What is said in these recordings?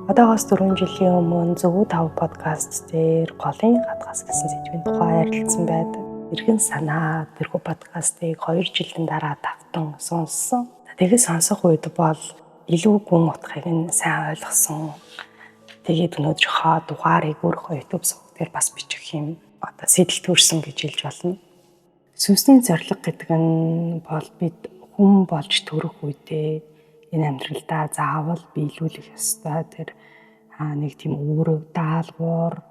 Одоогоос 4 жилийн өмнө Зөв 5 подкаст дээр голын хатгаас гэсэн сэдвийн тухай ярилцсан байдаг. Иргэн санаа тэрхүү подкастыг 2 жилийн дараа давтан сонссон. Тэгээд сонсох үед бол илүү гүн утгыг нь сайн ойлгосон. Тэгээд өнөөдрийнхөө дугаарыг өөрийнхөө YouTube сувг дээр бас бичих юм одоо сэтэл төрсөн гэж хэлж болно. Сүнсний зорилго гэдэг нь бол бид хүн болж төрөх үедээ энэ амьдралдаа заавал биелүүлэх ёстой тэр нэг тийм үүрэг, даалгавар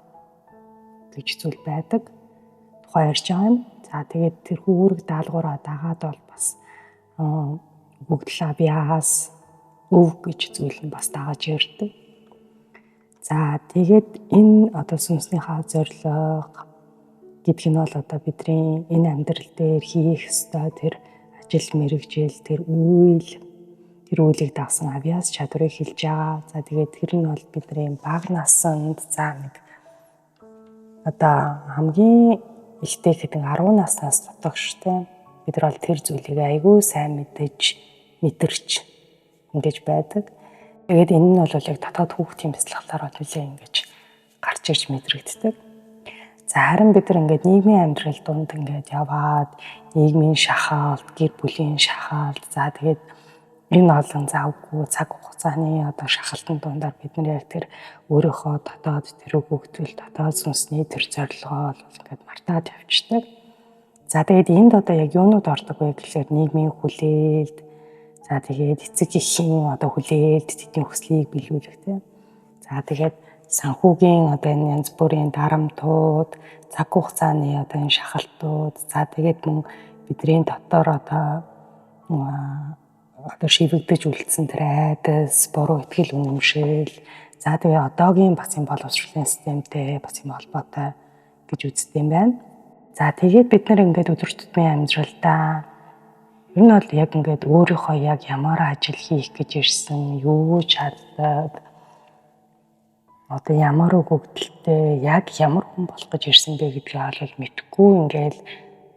гэж зүйл байдаг. Тухай ярьж байгаа юм. За тэгээд тэр үүрэг даалгавраа дагаад бол бас өгөгдөл авьяас, өв гэж зүйл нь бас дагаж ярьдаг. За тэгээд энэ одоо сүнснийхаа зорилго гэдг нь бол одоо бидний энэ амьдрал дээр хийх ёстой тэр ажил мэргэжил, тэр үйл, тэр үйлийг дагсан авьяас чадварыг хэлж байгаа. За тэгээд тэр нь бол бидний бага наснд за нэг одоо хамгийн ихтэй хэдэн 10 наснаас дотогш те бид нар бол тэр зүйлийг айгүй сайн мэдэж, мэдэрч ингэж байдаг. Тэгээд энэ нь бол яг дотоод хүүхдийн бяцлаглаар бол нэлээ ингэж гарч ирж мэдрэгддэг. За харин бид нар ингээд нийгмийн амьдрал дунд ингээд яваад нийгмийн шахалт, гэр бүлийн шахалт, за тэгээд энэ олон завгүй цаг хугацааны одоо шахалтын дундаар бид нар яг тэр өөрийнхөө дотоод тэр өгөгдөл, дотоод сүнсний тэр зорилгоо бол ингээд мартаад явчихдаг. За тэгээд энд одоо яг юунууд ордог вэ гэхлээр нийгмийн хүлээлт, за тэгээд эцэг эхийн одоо хүлээлт, тэдний хүслийг биелүүлэх тийм. За тэгээд санхүүгийн одоо энэ янз бүрийн дарамтууд, цаг хугацааны одоо энэ шахалтууд, за тэгээд мөн бидний дотор одоо шивэгдэж үлдсэн тэр айдас, буруу итгэл үнэмшил, за тэгээ одоогийн бас юм боловсролын системтэй бас юм холбоотой гэж үздэг юм байна. За тэгээд бид нар ингээд өдөр тутмын амьдралдаа ер нь бол яг ингээд өөрийнхөө яг ямар ажил хийх гэж ирсэн, юу чаддаг, одоо ямар өгөгдөлтэй, яг ямар хүн болох гэж ирсэн бэ гэдгийг бол мэдэхгүй ингээл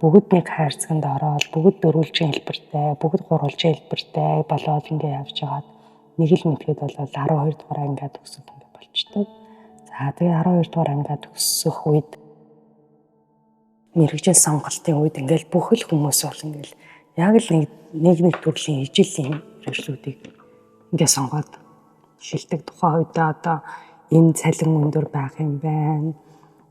бүгд нэг хайрцагт ороод, бүгд дөрвөлжин хэлбэртэй, бүгд гурвалжин хэлбэртэй болоод ингээ явж байгаад нэг л мэдгээд бол 12 дугаар ангиа төгсөх ингээ болчдөг. За тэгээ 12 дугаар ангиа төгсөх үед мэргэжил сонголтын үед ингээл бүх л хүмүүс бол ингээл яг л нэг төрлийн ижил мэргэжлүүдийг ингээ сонгоод эхэлдэг. Тухайн үедээ одоо энэ цалин өндөр байх юм байна,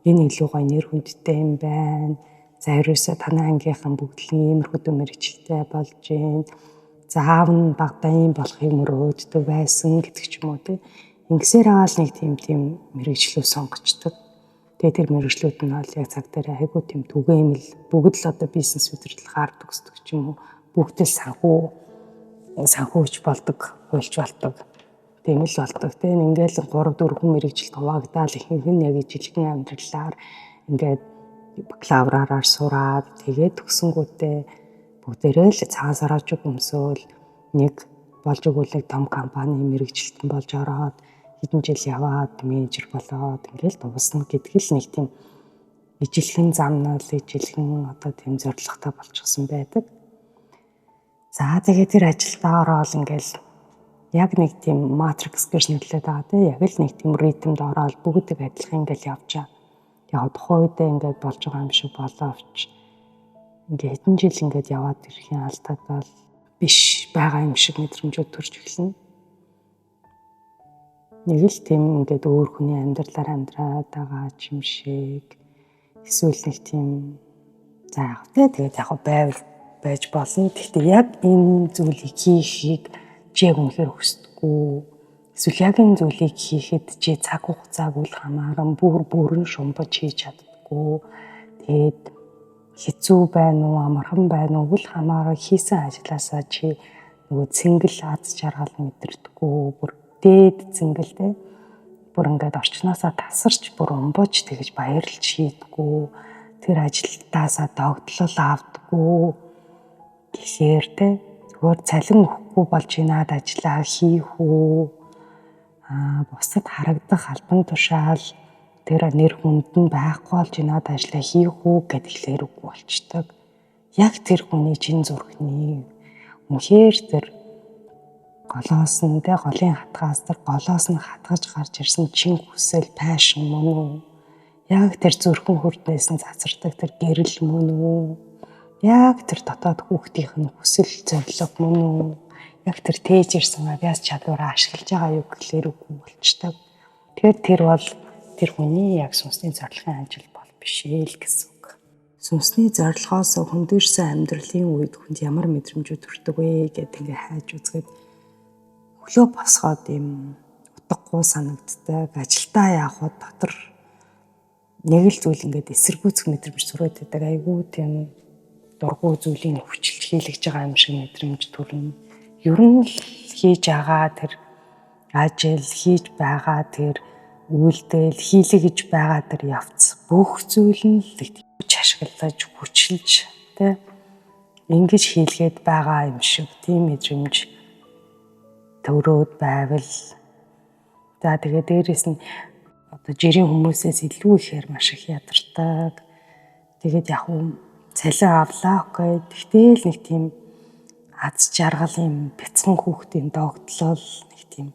энэ илүү гоё нэр хүндтэй юм байна. За ерөөсөө танай ангийнхан бүгд л иймэрхүү мэргэжилтэй болж гин. За аав нь багадаа ийм болохыг мөрөөддөг байсан гэдэг ч юм уу тий. Ингэсээр аваад нэг тийм мэргэжлүү сонгочдөг. Тэгээ тэр мэргэжлүүд нь бол яг цаг дээр айгүй тийм түгээмэл, бүгд л одоо бизнес удирдлагаар төгсдөг ч юм уу, бүгд л санхүүч болдог, хуульч болдог. Тийм л болдог. Тэгээ ингээл 3 4 хүн мэргэжилд хуваагдаад ихэнх нь яг ижилхэн амьдралаар ингээд бакалавраараа сураад тэгээд төгсөнгүүтээ бүгдээрээ л цагаан сараажиг өмсөөл нэг болж өгүүлэг том компани мэргэжилтэн болж ороод хэдэн жил яваад менежер болоод ингээл дуусна гэдэг л нэг тийм ижилхэн замнал, ижилхэн одоо тийм зорилготой болчихсон байдаг. За тэгээд тэр ажилдаа ороод ингээл яг нэг тийм матрикс гэж нэрлэдэг байгаа тийм яг л нэг тийм ритмд ороод бүгд адилхан ингээл явж байгаа. Яг тухайн үедээ ингээд болж байгаа юм шиг болоовч ингээ хэдэн жил ингээд яваад ирэхийн алдаад бол биш байгаа юм шиг мэдрэмжүүд төрж эхэлнэ. Нэг л тийм ингээд өөр хүний амьдралаар амьдраад байгаа юм шиг эсвэл нэг тийм за яг тэ тэгээд яг байвал байж болно. Гэхдээ яг энэ зүйлийг хийхийг чи яг үнэхээр хүсдэггүй. Эсвэл яг энэ зүйлийг хийхэд чи цаг хугацааг үл хамааран бүр бүрэн шумбаж хийж чаддаггүй. Тэгээд хэцүү байна уу, амархан байна уу үл хамааран хийсэн ажлаасаа чи нөгөө цэнгэл аз жаргал мэдэрдэггүй. Бүр дээд цэнгэл те. Бүр ингээд орчноосаа тасарч бүр умбаж тэгэж баярлж хийдэггүй. Тэр ажилтаасаа догтлол авдаггүй. Тэгэхээр те зүгээр цалин өгөхгүй болж инаад ажиллаа хийх үү? Бусдад харагдах албан тушаал тэр нэр хүнд нь байхгүй болж инаад ажиллаа хийх үү гэдгээр үгүй болчдөг. Яг тэр хүний чин зүрхний үнэхээр тэр Голоос нь тэ голын хатгаас тэр голоос нь хатгаж гарч ирсэн чин хүсэл passion мөн үү? Яг тэр зүрхэн хүрднээс нь цацардаг тэр гэрэл мөн үү? Яг тэр дотоод хүүхдийнх нь хүсэл зорилго мөн үү? Яг тэр тээж ирсэн авиас чадвараа ашиглаж байгаа юу гэхлээр үгүй болчтой. Тэгэхээр тэр бол тэр хүний яг сүнсний зорилгын ажил бол биш ээ л гэсэн үг. Сүнсний зорилгоос хөндөрсөн амьдралын үед хүнд ямар мэдрэмжүүд төрдөг вэ гэдэг ингээ хайж үзгээд өглөө босгоод юм утгагүй санагддаг. Ажилдаа явхад дотор нэг л зүйл ингээд эсэргүүцэх мэдрэмж төрөөд байдаг. Айгүй тийм дургу зүйлийг хүчилж хийлгэж байгаа юм шиг мэдрэмж төрнө. Ер нь л хийж байгаа тэр ажил, хийж байгаа тэр үйлдэл, хийлээ гэж байгаа тэр явц бүх зүйл нь л хүч ашиглаж, хүчилж тэ ингэж хийлгээд байгаа юм шиг тийм мэдрэмж төрөөд байвал за тэгээ дээрэс нь одоо жирийн хүмүүсээс илүү ихээр маш их ядардаг. Тэгээд яг уу цалин авлаа окей. Тэгтэл нэг тийм аз жаргал юм бяцхан хүүхдийн догтлол нэг тийм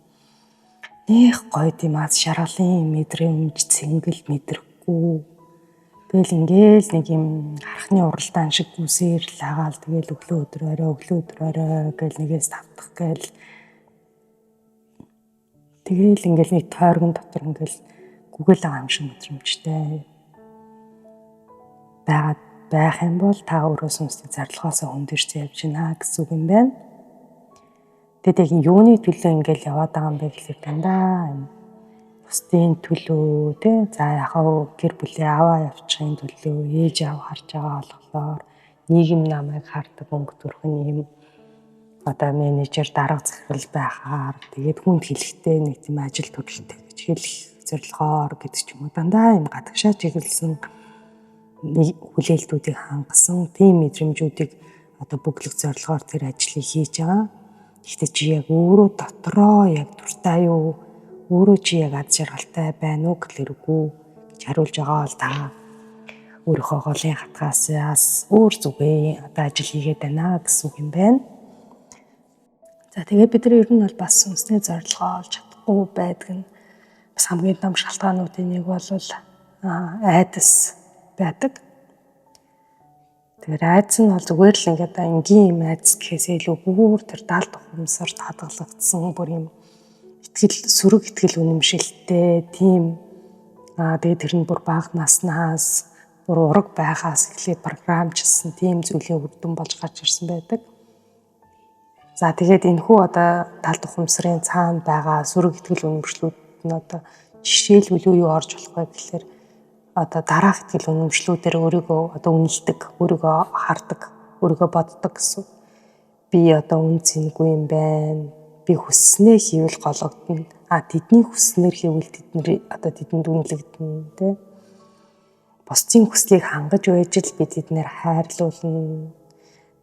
нэх гоё тийм аз жаргалын мэдрэмж цэнгэл мэдрэхгүй. Тэгэл ингээл нэг юм хархны уралдаан шиг гүсээр л агаал тэгэл өглөө өдөр орой өглөө өдөр орой гэл нэгээс тавтах гээл тэгэл ингээл нэг тойргон дотор ингээл гүгэл байгаа юм шиг мэдрэмжтэй байгаад байх юм бол та өөрөө сүнсний зарлахаас хөндөрч явж байна гэсэн үг юм байна. Тэгэд яг юуны төлөө ингээл яваад байгаа юм бэ гэхлээр дандаа юм бусдын төлөө тий за яхаа гэр бүлээ аваа явчихын төлөө ээж аав харж байгаа болохоор нийгэм намайг хардаг өнгө төрхөн юм одоо менежер дарга захирал байхаар тэгээд хүнд хэлэхдээ нэг тийм ажил төрөлтэй гэж хэлэх зорилгоор гэдэг ч юм уу дандаа юм гадагшаа чиглэсэн нэг хүлээлтүүдийг хангасан тийм мэдрэмжүүдийг одоо бүглэх зорилгоор тэр ажлыг хийж байгаа. Гэхдээ чи яг өөрөө дотроо яг дуртай юу? Өөрөө чи яг аз жаргалтай байна уу гэхлээр үгүй гэж хариулж байгаа бол та өөрийнхөө голын хатгаасаас өөр зүгээ одоо ажил хийгээд байна гэсэн үг юм байна. За тэгээд бид нар ер нь бол бас сүнсний зорилгоо олж чадахгүй байдаг нь бас хамгийн том шалтгаануудын нэг бол айдас байдаг. Тэгэхээр айдас нь бол зүгээр л ингээд энгийн юм айдас гэхээс илүү бүр тэр даалт ухамсарт хадгалагдсан бүр юм итгэл сөрөг итгэл үнэмшилтэй тийм тэгээд тэр нь бүр бага наснаас бүр ураг байхаас эхлээд програмчилсан тийм зүйлийн үр дүн болж гарч ирсэн байдаг. За тэгээд энэ хүү одоо талд ухамсарын цаана байгаа сөрөг итгэл үнэмшлүүд нь одоо жишээлбэл юу орж болох вэ гэхлээр одоо дараах итгэл үнэмшлүүдээр өөрийгөө одоо үнэлдэг, өөрийгөө хардаг, өөрийгөө боддог гэсэн. Би одоо үн цэнгүй юм байна. Би хүсснээ хийвэл гологдоно. А тэдний хүсснээр хийвэл тэд нар одоо тэдэнд үнэлэгдэнэ, тэ. Бусдын хүслийг хангаж байж л би тэднэр хайрлуулна.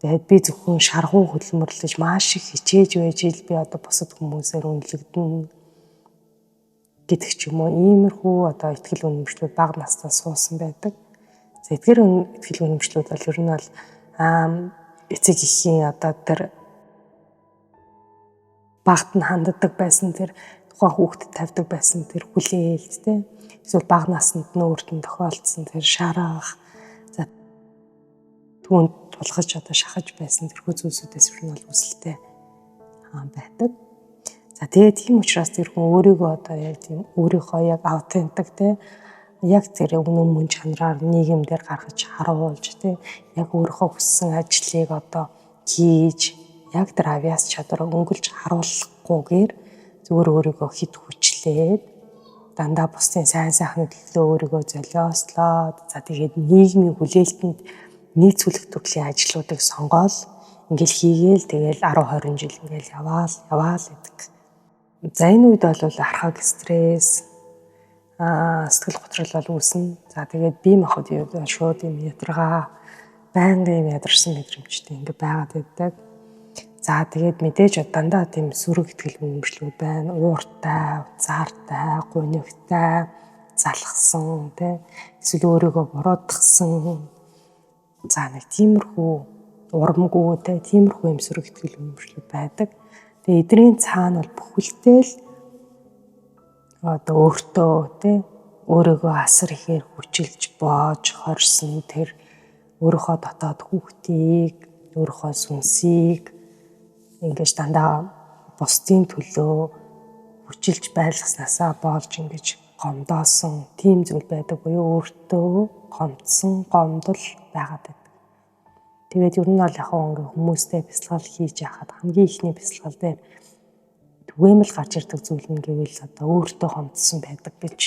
Тэгээд би зөвхөн шаргуу хөдөлмөрлөж маш их хичээж байж л би одоо бусад хүмүүсээр үнэлэгдэнэ гэдэг ч юм уу. Иймэрхүү одоо итгэл үнэмшлүүд бага наснаас суусан байдаг. За эдгээр итгэл үнэмшлүүд бол ер нь бол эцэг эхийн одоо тэр багт нь ханддаг байсан тэр тухайн хүүхдэд тавьдаг байсан тэр хүлээлт тий. Эсвэл бага наснд нь өөрт нь тохиолдсон тэр шарах за түүнд тулгаж одоо шахаж байсан тэрхүү зүйлсүүдээс ер нь бол үүсэлтэй байдаг. За тэгээд тийм учраас тэр хүн өөрийгөө одоо яг тийм өөрийнхөө яг аутентик тий яг тэр үнэн мөн чанараар нийгэмдэр гаргаж харуулж тий яг өөрийнхөө хүссэн ажлыг одоо хийж яг тэр авиас чадвараа өнгөлж харуулахгүйгээр зүгээр өөрийгөө хит хүчлээд дандаа бусдын сайн сайхны төлөө өөрийгөө золиослоод за тэгээд нийгмийн хүлээлтэнд нийцүүлэх төрлийн ажлуудыг сонгоол ингээл хийгээл тэгэл 10 20 жил ингээл яваал яваал гэдэг. За энэ үед бол архаг стресс сэтгэл готрол бол үүснэ. За тэгээд бие махбод шууд юм ядаргаа байнгын юм ядарсан мэдрэмжтэй ингээ байгаад байдаг. За тэгээд мэдээж дандаа тийм сөрөг итгэл үнэмшлүүд байна. Ууртай, заартай, гунигтай, залхсан тий. Эсвэл өөрийгөө буруутгасан. За нэг тиймэрхүү урамгүй тий тиймэрхүү юм сөрөг итгэл үнэмшлүүд байдаг. Тэгээ эдний цаана бол бүхэлдээ л одоо өөртөө тий өөрийгөө асар ихээр хүчилж боож хорсон тэр өөрийнхөө дотоод хүүхдийг, өөрийнхөө сүнсийг ингэж дандаа бусдын төлөө хүчилж байлгаснасаа болж ингэж гомдоосон тийм зүйл байдаг буюу өөртөө гомдсон гомдол байгаад байдаг. Тэгээд ер нь бол яг ингээ хүмүүстэй бясалгал хийж яхад хамгийн ихний бясалгал дээр түгээмэл гарч ирдэг зүйл нь гэвэл одоо өөртөө гомдсон байдаг гэж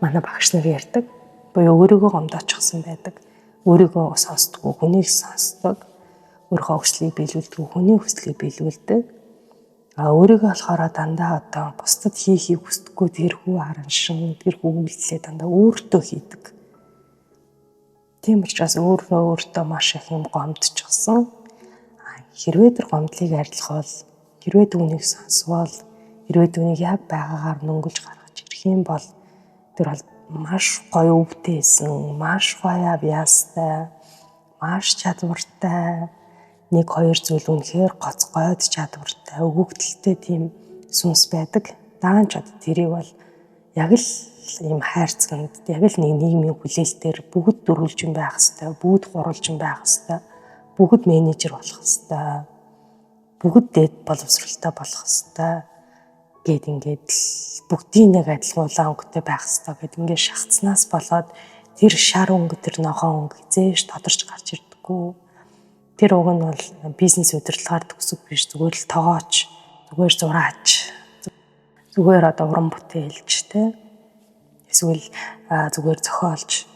манай багш нар ярьдаг. Буюу өөрийгөө гомдоочихсон байдаг. Өөрийгөө сонсдгоо, хүнийг сонсдог. Өөрийнхөө хүслийг биелүүлдэг, хүний хүслийг биелүүлдэг. А өөрийгөө болохоор дандаа одоо бусдад хийхийг хүсдэггүй тэрхүү хараншин, тэрхүү үйлдэлээ дандаа өөртөө хийдэг. Тийм учраас өөрөө өөртөө маш их юм гомдчихсон. Хэрвээ тэр гомдлыг арилгах бол, хэрвээ түүнийг сонсвол, хэрвээ түүнийг яг байгаагаар нөнгөлж гаргаж ирэх юм бол тэр бол маш гоё өвтэйсэн, маш гоё авьяастай, маш чадвартай, нэг хоёр зүйл үнэхээр гоц гойд чадвартай, өгөгдөлтэй тийм сүнс байдаг. Даанч одоо тэрийг бол яг л ийм хайрцагт, яг л нэг нийгмийн хүлээлтээр бүгд дөрвөлжин байх хэвээр, бүгд гурвалжин байх хэвээр, бүгд менежер болох хэвээр, бүгд дээд боловсралтай болох хэвээр гээд ингээд л бүгдийн нэг адилхан улаан өнгөтэй байх хэвээр гэд ингээд шахацнаас болоод тэр шар өнгө, тэр ногоон өнгө хизээш тодорч гарч ирдэггүй. Тэр уг нь бол бизнес удирдлагаар төгсөг биш, зүгээр л тогооч, зүгээр зураач, зүгээр одоо уран бүтээлч те, эсвэл зүгээр зохиолч,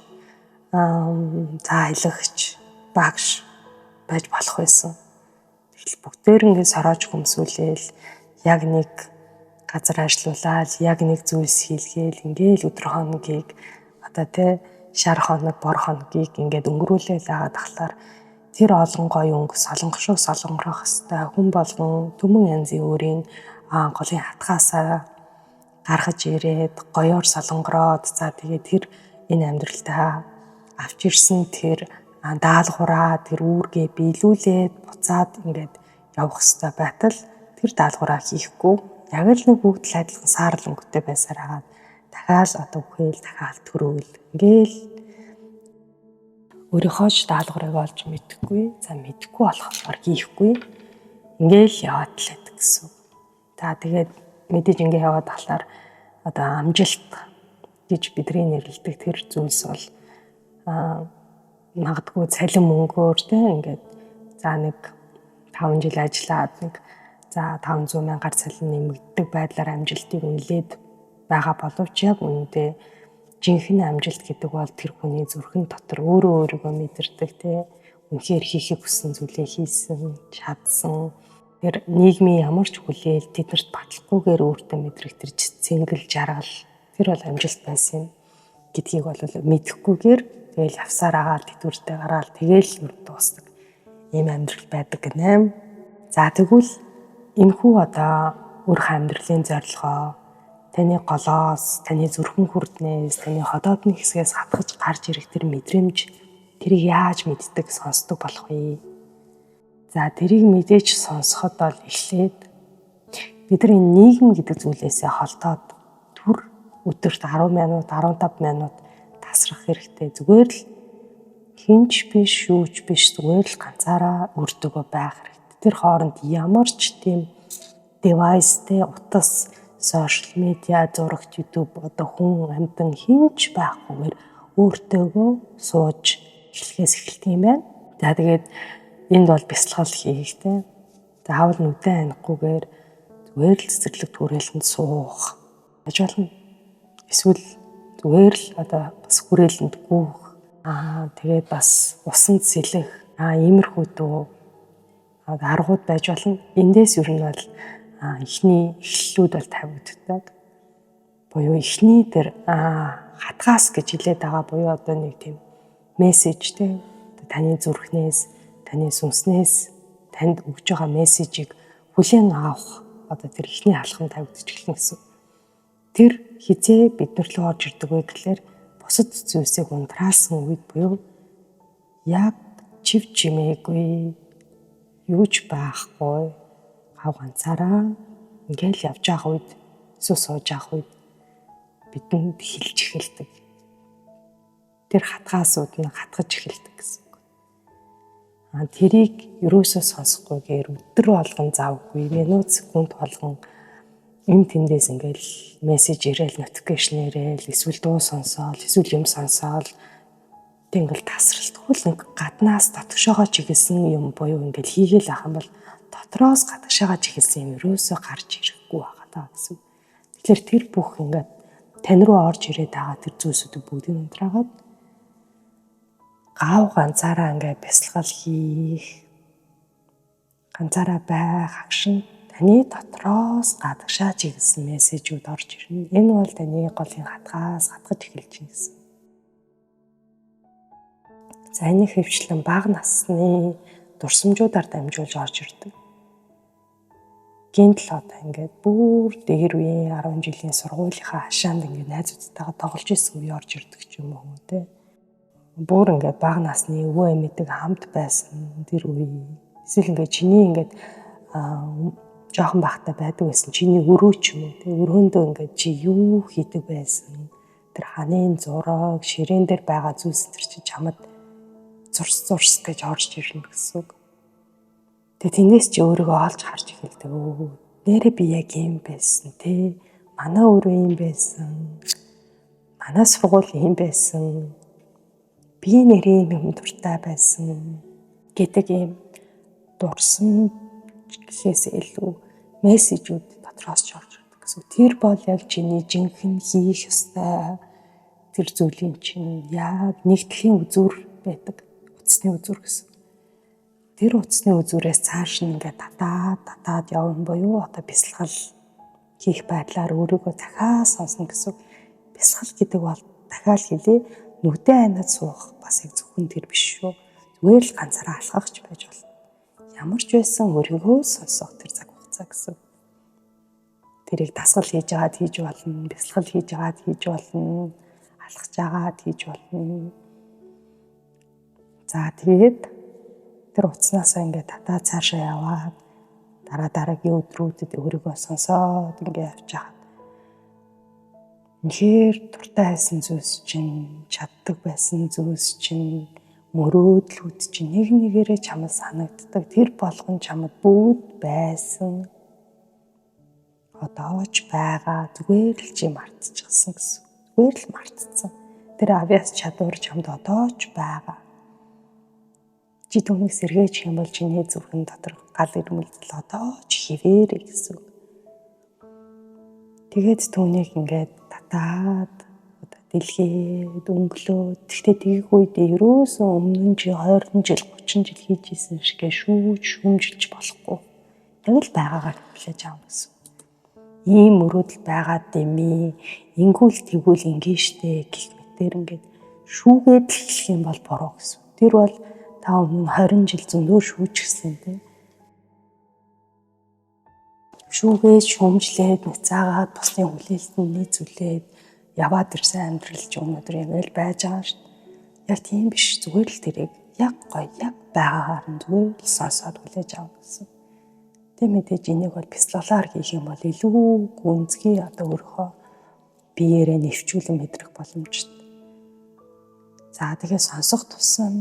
заалагч, багш байж болох байсан. Тэгэл бүгдээр ингээд сороож хөмсүүлээл яг нэг газар ажиллуулаад яг нэг зүйлс хийлгээл ингээл өдөр хоногийг одоо те шар хоног, бор хоногийг ингээд өнгөрүүлээл агаад тахлаар тэр олон гоё өнгө солонгох шиг солонгорох хэвээр хүн болгон түмэн янзын өөрийн голын хатгаасаа гаргаж ирээд гоёор солонгороод за тэгээ тэр энэ амьдралтаа авч ирсэн тэр даалгавраа, тэр үүргээ биелүүлээд буцаад ингээд явах хэвээр байтал тэр даалгавраа хийхгүй яг л нэг бүгд л адилхан саарл өнгөтэй байсаар хагаад дахиад одоо үхэл, дахиад төрөөл ингээл өөрийнхөө ч даалгаврыг олж мэдэхгүй, за мэдэхгүй болохоор хийхгүй ингээл яваад л байдаг гэсэн. За тэгээд мэдээж ингээ яваад тахлаар одоо амжилт гэж бидний нэрлэдэг тэр зүйлс бол магадгүй цалин мөнгөөр те ингээд за нэг 5 жил ажиллаад нэг за 500 мянгаар цалин нэмэгддэг байдлаар амжилтыг үнэлээд байгаа боловч яг үнэндээ жинхэнэ амжилт гэдэг бол тэр хүний зүрхэн дотор өөрөө өөрийгөө мэдэрдэг те үнэхээр хийхийг хүссэн зүйлээ хийсэн, чадсан. Тэр нийгмийн ямар ч хүлээл тэднэрт батлахгүйгээр өөртөө мэдрэх тэр цэнгэл жаргал тэр бол амжилт байсан юм гэдгийг бол мэдэхгүйгээр тэгэл явсаар агаал тэтгэвртэй гараал тэгэл нүр дуусдаг ийм амьдрал байдаг гинэ. За тэгвэл энэхүү одоо өөрийнхөө амьдралын зорилгоо таны голоос, таны зүрхэн хүрднээс, таны ходоодны хэсгээс хатгаж гарч ирэх тэр мэдрэмж тэрийг яаж мэддэг, сонсдог болох вэ? За тэрийг мэдээж сонсоход бол эхлээд бид нар энэ нийгэм гэдэг зүйлээсээ холдоод түр өдөрт 10 минут, 15 минут тасрах хэрэгтэй. Зүгээр л хинч биш, юуч биш, зүгээр л ганцаараа өөртөөгөө байх хэрэгтэй. Тэр хооронд ямар ч тийм девайстэй утас, сошиал медиа, зурагт, YouTube одоо хүн амьтан хинч байхгүйгээр өөртөөгөө сууж эхлэхээс эхэлдэг юм байна. За тэгээд энд бол бясалгал хийх те. Заавал нүдэн анихгүйгээр зүгээр л цэцэрлэг түрээлэнд суух байж болно. Эсвэл зүгээр л одоо бас хүрээлэнд гүйх. Тэгээд бас усанд сэлэх. Иймэрхүү дүү аргууд байж болно. Эндээс ер нь бол эхний эхлэлүүд бол тавигддаг. Буюу эхний тэр хатгаас гэж хэлээд байгаа буюу одоо нэг тийм мессеж те таны зүрхнээс, таны сүнснээс танд өгж байгаа мессежийг хүлээн авах одоо тэр эхний алхам тавигдаж эхэлнэ гэсэн. Тэр хизээ бид нар рүү орж ирдэг вэ гэхлээр бусад зүйлсийг унтраасан үед буюу яг чив чимээгүй юу ч байхгүй Гав ганцаараа ингээл явж байгаа үед, эсвэл сууж байгаа үед бидэнд хэлж эхэлдэг. Тэр хатгаасууд нь хатгаж эхэлдэг гэсэн үг. Тэрийг ерөөсөө сонсохгүйгээр өдөр болгон завгүй, минут секунд болгон энэ тэндээс ингээл мессеж ирээл, notification ирээл, эсвэл дуу сонсоол, эсвэл юм сонсоол, тэг ингээл тасралтгүй л нэг гаднаас дотгошоогоо чиглэсэн юм буюу ингээл хийгээл ах юм бол дотроос гадагшаага чиглэсэн юм ерөөсөө гарч ирэхгүй байгаа даа гэсэн. Тэгэхээр тэр бүх ингээд тань руу орж ирээд байгаа тэр зүйлсүүдийг бүгдийг унтраагаад гав ганцаараа ингээд бясалгал хийх, ганцаараа байх агшин таны дотроос гадагшаа чиглэсэн мессежүүд орж ирнэ. Энэ бол таны голын хатгаас хатгаж эхэлж байна гэсэн. За энэ хэвчлэн бага насны дурсамжуудаар дамжуулж орж ирдэг. Гинт л одоо ингээд бүр дээр үеийн 10 жилийн сургуулийнхаа хашаанд ингээд найзуудтайгаа тоглож исэн үе орж ирдэг ч юм уу те. Бүр ингээд бага насны өвөө эмээдэг хамт байсан тэр үе. Эсвэл ингээд чиний ингээд жоохон байхдаа байдаг байсан чиний өрөө ч юм уу те. Өрөөндөө ингээд чи юу хийдэг байсан? Тэр ханын зураг, ширээн дээр байгаа зүйлс тэр чи чамд зурс зурс гэж орж ирнэ гэсэн үг. Тэгээ тэндээс чи өөрийгөө олж харж эхэлдэг. Нэрээ би яг юм байсан те. Манай өрөө юм байсан. Манай сургууль юм байсан. Би нэрээ юм дуртай байсан гэдэг юм дурсан гэхээс илүү мессежүүд дотроос ч орж ирдэг гэсэн. Тэр бол яг чиний жинхэнэ хийх ёстой тэр зүйлийн чинь яг нэгтгэхийн үзүүр байдаг. Утасны үзүүр гэсэн. Тэр утасны үзүүрээс цааш нь ингээд татаад явна буюу одоо бясалгал хийх байдлаар өөрийгөө дахиад сонсно гэсэн. Бясалгал гэдэг бол дахиад хэлье, нүдэн айнад суух бас яг зөвхөн тэр биш шүү. Зүгээр л ганцаараа алхах ч байж болно. Ямар ч байсан өөрийгөө сонсох тэр цаг хугацаа гэсэн. Тэрийг дасгал хийж агаад хийж болно, бясалгал хийж агаад хийж болно, алхаж агаад хийж болно. За тэгээд тэр утаснаасаа ингээд татаад цаашаа яваад дараа дараагийн өдрүүдэд өөрийгөө сонсоод ингээд явж хахад үнэхээр дуртай байсан зүйлс чинь, чаддаг байсан зүйлс чинь, мөрөөдлүүд чинь нэг нэгээрээ чамд санагддаг. Тэр болгон чамд бүгд байсан. Одоо ч байгаа. Зүгээр л чи мартчихсан гэсэн. Зүгээр л мартцсан. Тэр авьяас чадвар чамд одоо ч байгаа. Чи түүнийг сэргээчих юм бол чиний зүрхэн дотор гал ирмэлзэл одоо ч хിവэрэ гэсэн. Тэгээд түүнийг ингээд татаад одоо дэлгээд өнгөлөөд тэгтээ тэгэх үед ерөөсөө өмнө нь чи 20 жил 30 жил хийж исэн шигээ шүүж шүүмжилж болохгүй. Яг л байгаагаар хүлээж авах гэсэн. Ийм мөрөөдөл байгаа дэмий, ингүүл тэгвэл ингэ штэ гэх мэтэр ингээд шүүгээд л эхлэх юм бол буруу гэсэн. Тэр бол та өмнө 20 жил зөндөө шүүжсэн тийм. Шүүгээд шүүмжлээд няцаагаад бусдын хүлээлтэнд нийцүүлээд яваад ирсэн амьдрал ч өнөөдөр ингээл байж байгаа шүү дээ. Яг тийм биш, зүгээр л тэрийг яг гоё яг байгаагаар нь зүгээр л сонсоод хүлээж авах гэсэн. Тэг мэдээж энийг бол бяцлаглаар хийх юм бол илүү гүнзгий одоо өөрийнхөө биеэрээ нэвчүүлэн мэдрэх боломжтой. За тэгэхээр сонсох тусам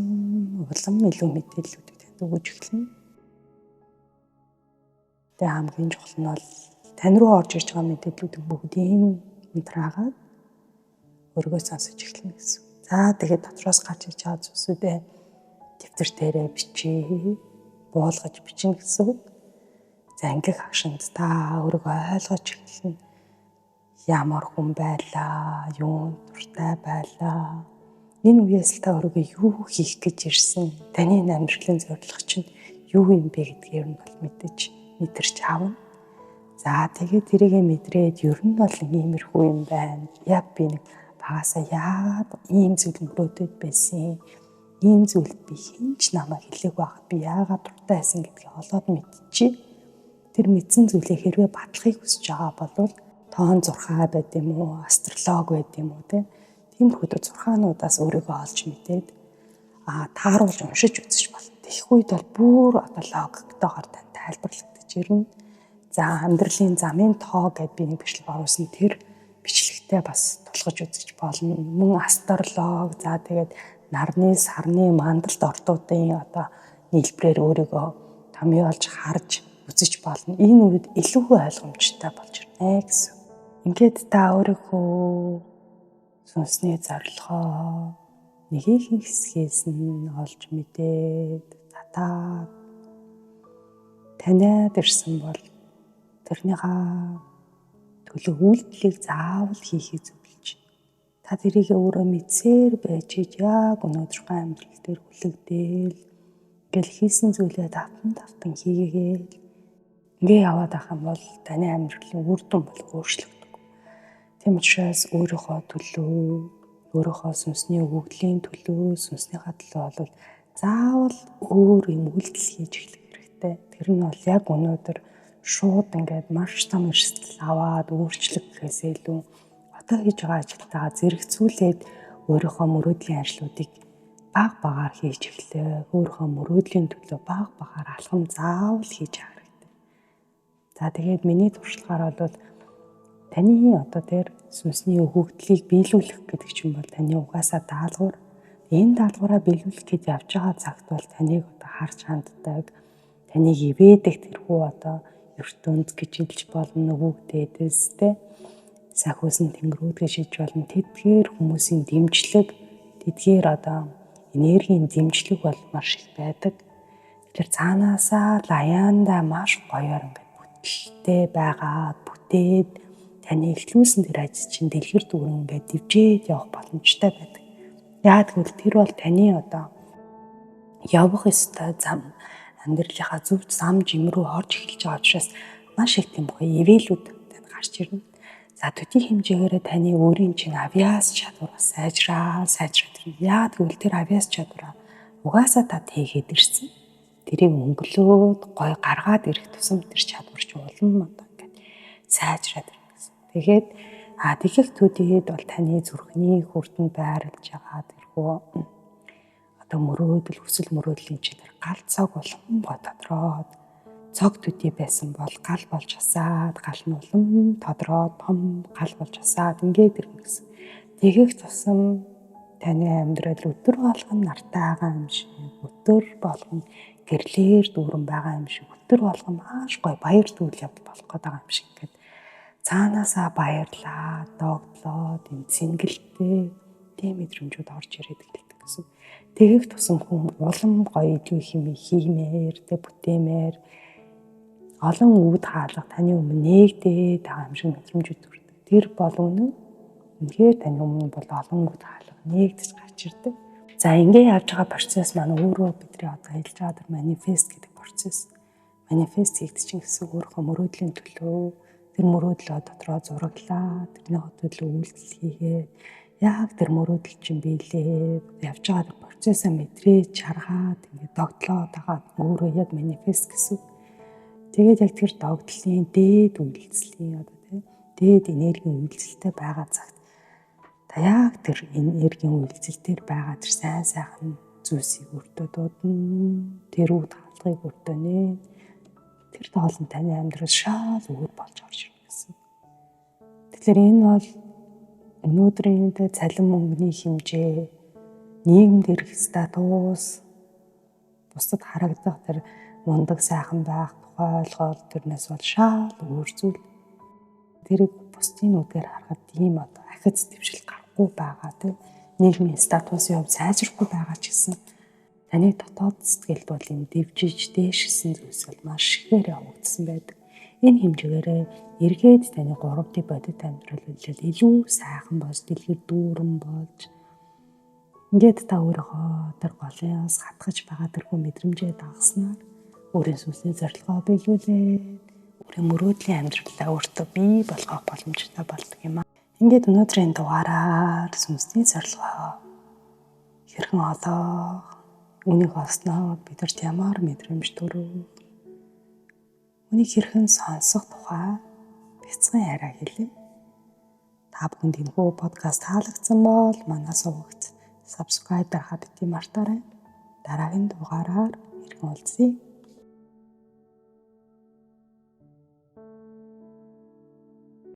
улам илүү мэдээллүүдийг танд өгөж эхэлнэ. Тэгээ хамгийн чухал нь бол тань руу орж ирж байгаа мэдээллүүдийг бүгдийг унтраагаад өөрийгөө сонсож эхэлнэ гэсэн. За тэгээд дотроос гарч ирж байгаа зүйлсүүдээ дэвтэр дээрээ бичээ, буулгаж бичнэ гэсэн. За ингэх агшинд та өөрийгөө ойлгож эхэлнэ. Ямар хүн байлаа, юунд дуртай байлаа. Энэ үеэс л та өөрийгөө юу хийх гэж ирсэн, таны амьдралын зорилго чинь юу юм бэ гэдгээр нь бол мэдэж мэдэрч авна. За тэгээд тэрийгэ мэдрээд ер нь бол иймэрхүү юм байна. Яг би нэг багасаа яагаад ийм зүйл мөрөөдөд байсан, ийм зүйлд би хэн ч намайг хэлээг байхад би яагаад дуртай байсан гэдгийг олоод мэдчихье. Тэр мэдсэн зүйлээ хэрвээ батлахыг хүсэж байгаа бол тоон зурхаа байд юм уу, астролог байд юм уу те. Тиймэрхүү зурхаануудаас өөрийгөө олж мэдээд тааруулж уншиж үзэж болно. Тэгэх үед бол бүр одоо логиктойгоор тань тайлбарлагдаж ирнэ. За, амьдралын замын тоо гэд би нэг бичлэг оруулсан. Тэр бичлэгтээ бас тулгаж үзэж болно. Мөн астролог, за тэгээд нарны, сарны мандалд ордуудын одоо нийлбэрээр өөрийгөө томьёолж харж үзэж болно. Энэ үед илүү ойлгомжтой болж ирнэ гэсэн. Ингээд та өөрийнхөө сүнсний зорилгоо нэгэн хэсгээс нь олж мэдээд татаад таниад ирсэн бол тэрнийхээ төлөв үйлдэлийг заавал хийхийг зөвлөж. Та тэрийг өөрөө мэдсээр байж яг өнөөдрийнхөө амьдрал дээр хүлэгдээл ингээл хийсэн зүйлээ давтан давтан хийгээгээл ингээ яваад байх юм бол таны амьдралын үр дүн бол өөрчлөгдөв. Тийм учраас өөрийнхөө төлөө, өөрийнхөө сүнсний өгөгдлийн төлөө, сүнснийхаа төлөө бол заавал өөр юм үйлдэл хийж эхлэх хэрэгтэй. Тэр нь бол яг өнөөдөр шууд ингээд маш том эрсдэл аваад өөрчлөх гэхээсээ илүү одоо хийж байгаа ажилтайгаа зэрэгцүүлээд өөрийнхөө мөрөөдлийн ажлуудыг баг багаар хийж эхлэх, өөрийнхөө мөрөөдлийн төлөө баг багаар алхам заавал хийж явах хэрэгтэй. За, тэгээд миний туршлагаар бол таны одоо тэр сүнсний өгөгдлийг биелүүлэх гэдэг чинь бол таны угаасаа даалгавар. Энэ даалгавраа биелүүлэх гэж явж байгаа цагт бол таныг одоо харж ханддаг, таныг ивэдэг тэрхүү одоо ертөнц гэж хэлж болно, өгөгдөөс те сахиусан тэнгэрүүд гэж хэлж болно. Тэдгээр хүмүүсийн дэмжлэг, тэдгээр одоо энергийн дэмжлэг бол маш их байдаг. Тэгэхээр цаанаасаа лаяанда маш гоёор ингээд бүтэлтэй байгаад бүтээд таны эхлүүлсэн тэр ажил чинь дэлгэр дүүрэн ингээд дэвжээд явах боломжтой байдаг. Яагаад гэвэл тэр бол таны одоо явах ёстой зам, амьдралынхаа зөв зам жим рүү орж эхэлж байгаа учраас маш их тийм гоё ивэлүүд танд гарч ирнэ. За, төдий хэмжээгээр таны өөрийн чинь авиас чадвар бас сайжраа сайжраад ирнэ. Яагаад гэвэл тэр авиас чадвараа угаасаа та хийгээд ирсэн. Тэрийг өнгөлөөд гоё гаргаад ирэх тусам тэр чадвар чинь улам одоо ингээд сайжраад ирнэ гэсэн. Тэгээд тэгэх төдийд бол таны зүрхний хүрдэнд байрлаж байгаа тэрхүү одоо мөрөөдөл, хүсэл мөрөөдлийн чинь тэр гал цог улам гоо тодроод, цог төдий байсан бол гал болж асаад, гал нь улам тодроод том гал болж асаад ингээд ирнэ гэсэн. Тэгэх тусам таны амьдрал өдөр болгон нартай байгаа юм шиг, өдөр болгон гэрлээр дүүрэн байгаа юм шиг, өдөр болгон маш гоё баяр дүүл явдал болох гээд байгаа юм шиг ингээд цаанаасаа баярлаа, догтлоод энэ цэнгэлтэй тийм мэдрэмжүүд орж ирээд гэлдэг гэсэн. Тэгэх тусам хүн улам гоё илүү их юм хиймээр, тэ бүтээмээр, олон үүд хаалга таны өмнө нээгдээд байгаа юм шиг мэдрэмжүүд төрдөг. Тэр бол үнэн. Үнэхээр таны өмнө бол олон үүд хаалга нээгдэж гарч ирдэг. За, ингээ явж байгаа процесс маань өөрөө бидний одоо хэлж байгаа тэр манифест гэдэг процесс. Манифест хийгдэж чинь гэсэн өөрийнхөө мөрөөдлийн төлөө тэр мөрөөдлөө дотроо зураглаа, тэрний төлөө үйлдэл хийгээд яг тэр мөрөөдөл чинь биелээ. Явж байгаа тэр процессаа мэдрээд чаргаад ингээд догтлоод байгаа өөрөө яг манифест гэсэн. Тэгээд яг тэр догтлын дээд үйлдлийн одоо тийм дээд энергийн үйлдэлтэй байгаа цагт та яг тэр энергийн үйлдэл дээр байгаа тэр сайн сайхан зүйлсийг өөртөө дуудана. Тэр үд хаалгыг өөртөө нэ. Тэр тоол нь таны амьдрал шал өөр болж орж ирнэ гэсэн. Тэгэхээр энэ бол өнөөдрийн тэ цалин мөнгөний хэмжээ, нийгэмд ирэх статус, бусдад харагдах тэр мундаг сайхан байх тухай ойлголт, тэрнээс бол шал өөр зүйл. Тэрийг бусдын нүдээр харахад ийм одоо ахиц дэвшил гарахгүй байгаа тийм нийгмийн статусын хувьд сайжрахгүй байгаа ч гэсэн таны дотоод сэтгэлд бол энэ дэвжиж дээшилсэн зүйлс бол маш ихээр явагдсан байдаг. Энэ хэмжээгээр эргээд таны 3D бодит амьдрал илүү сайхан болж, дэлгэр дүүрэн болж, ингээд та өөрийнхөө тэр голын ус хатгаж байгаа тэрхүү мэдрэмжээ дагснаар өөрийн сүнсний зорилгоо биелүүлээд өөрийн мөрөөдлийн амьдралаа өөртөө бий болгох боломжтой болдог юм аа. Ингээд өнөөдрийн дугаараар сүнсний зорилгоо хэрхэн олох, үнийг олсноо бидэрт ямар мэдрэмж төрөх, үнийг хэрхэн сонсох тухай бяцхан яриа хэлье. Та бүхэнд энэхүү подкаст таалагдсан бол манай сувагт subscribe дарахаа битгий мартаарай. Дараагийн дугаараар иргэн уулзъя.